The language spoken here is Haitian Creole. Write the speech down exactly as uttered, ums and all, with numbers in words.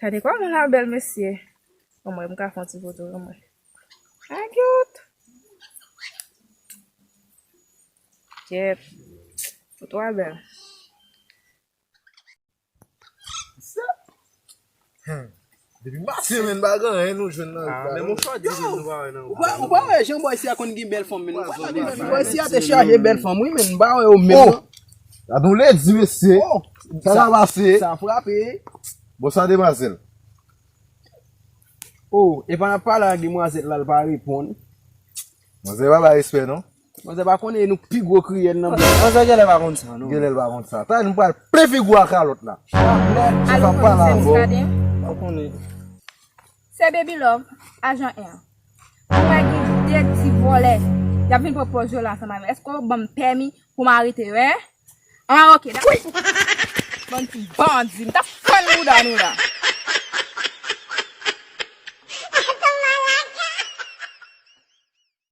Gade kòman l a bèl, mesye. Anmwey, m ka fè yon ti foto, anmwey. A cute. Yep. Foto a bèl. Hmm. Depi maten, men, pa gen anyen nou jwenn nan. Ah, men mon chwa di nou pa wè nan. Ou pa, ou pa wè jan bòy si a konn gen bèl fanm, men. Ou pa wè bòy si a te chaje bèl fanm, wi, men. M pa wè yo menm. Oh! Gade yon ledi, mesye. Oh! Sa ka pase. Sa frape. Bon, sa demwazèl. Oh, e pa nan pale ak demwazèl la, l pa reponn. Manzè pa bay respè, non. Manzè pa konnen nou pi gwo kriyè nan bòs. Manzè genlè pa konn sa, non. Genlè l pa konn sa. Talè nou pral plen figi w a kalòt la. Alò, konnen se Muscadin. Ou konnen. Se Baby Love, ajan en. Ou wè gen de ti vòlè. Y ap vin pran pòz yo la ansanm avè m. Èske w ban m pèmi pou m arete yo, en? Ah, ok, dakò. Bann ti bandi, m t ap fann bouda nou la.